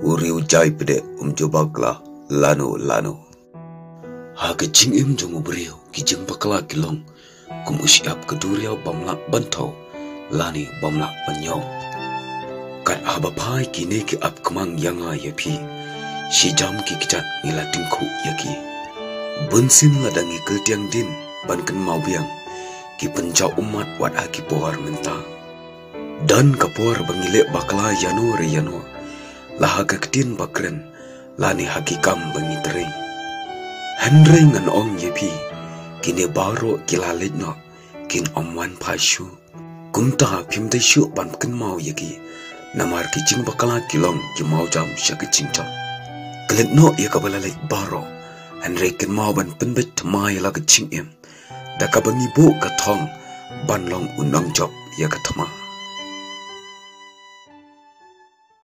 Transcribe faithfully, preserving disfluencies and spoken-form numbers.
U riew jai pdeh um ju bakla lano lano. Ha ka jingim jong u briew ki jingbakla ki long kum u shyiap ka duriaw bym lah ban thew lane bym lah ban ïoh. Kat haba phai kine ki ap khmang ïa nga ïa phi, shi jam ki kjat ngi la tyngkhuh ïa ki. Bunsien lada ngi kyltiang dien ban kynmaw biang, ki pynjaw ummat wat ha ki por mynta. Don ka por ba ngi leh bakla ïano re ïano, la ha ka ktien ba kren lane ha ki kam ba ngi trei. Hynrei ngan ong ïa phi, kine baroh ki la leit noh, kin ym wan phai shuh. Kumta phim dei shuh ban kynmaw ïa ki, namar ki jingbakla ki long ki mawjam sha ka jingjop. Klet noh ïa kaba la leit baroh, hynrei kynmaw ban pynbeit thymmai ïa la ka jingim da kaba ngi buh ka thong ban long u nongjop ïa ka thma.